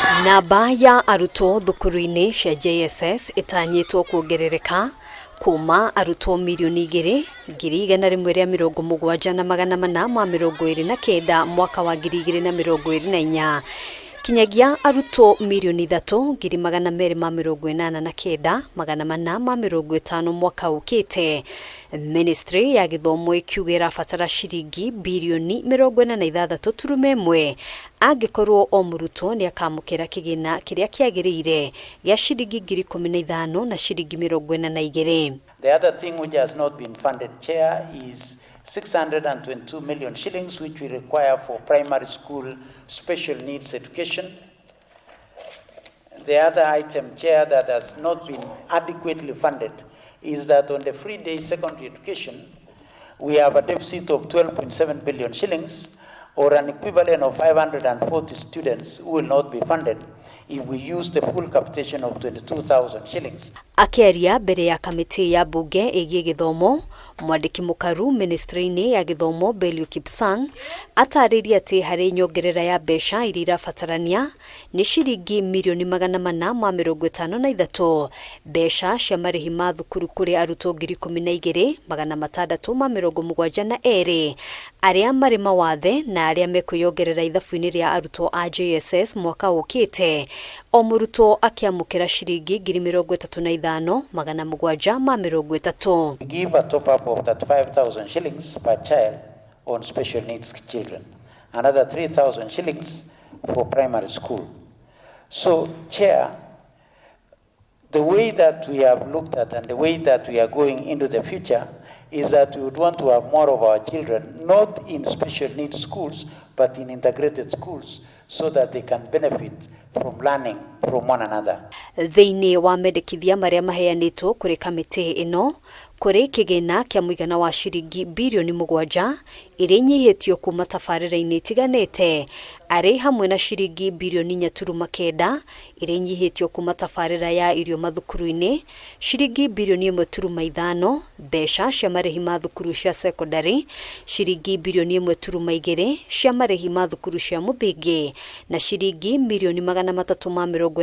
Namba ya arutwo thukuru-inĩ cia JSS ĩtanyĩtwo kuongerereka kuma arutwo 2,174,429 mwaka wa 2024 kinyagia arutwo 3,289,450 mwaka ũkĩte. Ministry ya gĩthomo ĩkiuga ĩrabatara ciringi 46.1 birioni angĩkorwo o mũrutwo nĩ akamũkĩra kĩgĩna kĩrĩa kĩagĩrĩire gĩa ciringi 15,000 na ciringi 42. The other thing which has not been funded, Chair, is 622 million shillings, which we require for primary school special needs education. The other item, Chair, that has not been adequately funded is that on the free day secondary education, we have a deficit of 12.7 billion shillings, or an equivalent of 540 students who will not be funded if we use the full capitation of 22,000 shillings. Akĩaria mbere ya kamĩtĩ ya mbunge ĩgiĩ gĩthomo, mwandĩki mũkaru ministry-inĩ ya gĩthomo Belio Kipsang atarĩirie atĩ harĩ nyongerera ya mbeca iria irabatarania nĩ ciringi 453,000,000, mbeca cia marĩhi ma thukuru kũrĩ arutwo 12,672 arĩa marĩ mawathe na arĩa mekwĩyongerera ithabu-inĩ rĩa arutwo a JSS mwaka ũkĩte, o mũrutwo akĩamũkĩra ciringi 35,730. We give a top up of 35,000 shillings per child on special needs children, another 3,000 shillings for primary school. So, Chair, the way that we have looked at and the way that we are going into the future is that we would want to have more of our children not in special needs schools, but in integrated schools, so that they can benefit from learning from one another. Thĩinĩ wa mendekithia marĩa maheanĩtwo kũrĩ kamĩtĩ ĩno, kũrĩ kĩgĩna kĩa mũigana wa ciringi 7 birioni iria inyihĩtio kuma tabarĩra-inĩ itiganĩte, arĩ hamwe na ciringi 4.9 birioni iria inyihĩtio kuma tabarĩra ya irio mathukuru-inĩ, ciringi 1.5 birioni mbeca cia marĩhi ma thukuru cia sekondarĩ, ciringi 1.2 birioni cia marĩhi ma thukuru cia mũthingi, na ciringi 347 mirioni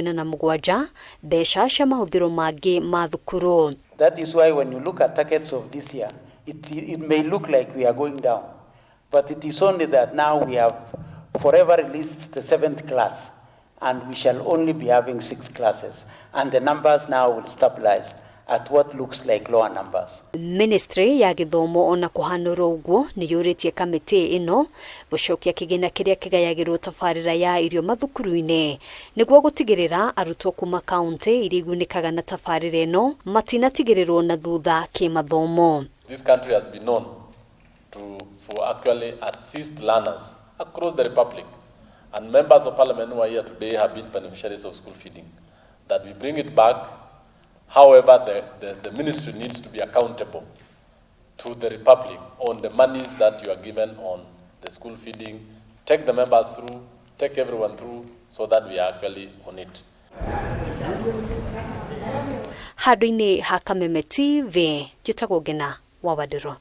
mbeca cia mahũthĩro mangĩ ma thukuru. That is why when you look at targets of this year, it may look like we are going down. But it is only that now we have forever released the seventh class, and we shall only be having six classes. And the numbers now will stabilize at what looks like lower numbers. Ministry ya gĩthomo ona kũhanũrwo ũguo nĩ yũrĩtie kamĩtĩ ĩno gũcokia kĩgĩna kĩrĩa kĩgayagĩrwo tabarĩra ya irio mathukuru-inĩ nĩguo gũtigĩrĩra arutwo kuma kaunti iria igunĩkaga na tabarĩra ĩno matinatigĩrĩrwo na thutha kĩmathomo. This country has been known to for actually assist learners across the republic. And members of parliament who are here today have been beneficiaries of school feeding. That we bring it back. However, the ministry needs to be accountable to the republic on the monies that you are given on the school feeding. Take the members through, take everyone through, so that we are actually on it. Handũ-inĩ ha Kameme TV, njĩtagwo Ngena wa Wandũrũ.